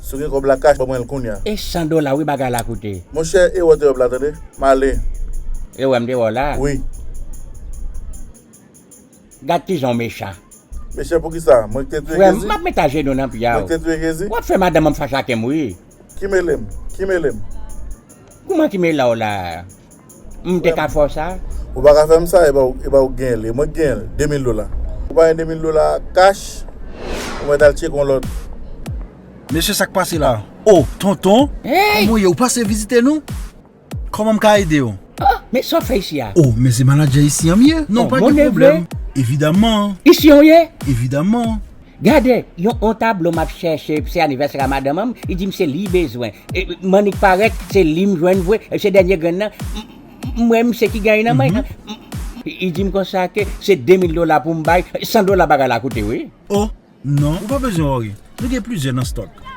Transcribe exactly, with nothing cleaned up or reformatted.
Si w gen kòb la kach, ban mwen l kounye a. E san dola wi bagay la koute. Monchè, e wè w te wè m la, tande. M ale. E wè m te wè w la. Wi. Gad kijan w mechan. Mechan poukisa? Mwen ki te touye Jezi? Frè m, m ap met ajenou nan pye a. Mwen ki te touye Jezi? W ap fè madanm an fache ak m wi. Ki mele m? Ki mele m? Kouman ki mele w la? M te ka fè w sa? Ou pa ka fè m sa, e pa ou, e pa ou k genyen l, e mwen k genyen l, de mil dola. Ou pa gen de mil dola kach, ou mèt al tcheke yon lòt. Mesye, sa k pase la? O, tonton, kòman w ye? Ou pase vizite nou? Kòman m ka ede w? Oh, men sa w fè isi a? O, men se manadjè isi an m ye. Non, pa gen pwoblèm. Evidaman. Isi an w ye? Evidaman. Gade, yon on tablo m ap chèche, se anivèsè a madanm an m, li di m se li bezwen. Mannik parèt, se li m jwenn vre, se dènye grenn nan. M wè misye ki genyen nan men. Li di m konsa ke se de mil dola pou m bay, san dola bagay la koute wi. O, non, ou pa bezwen wòri. Nou gen plizyè nan stòk.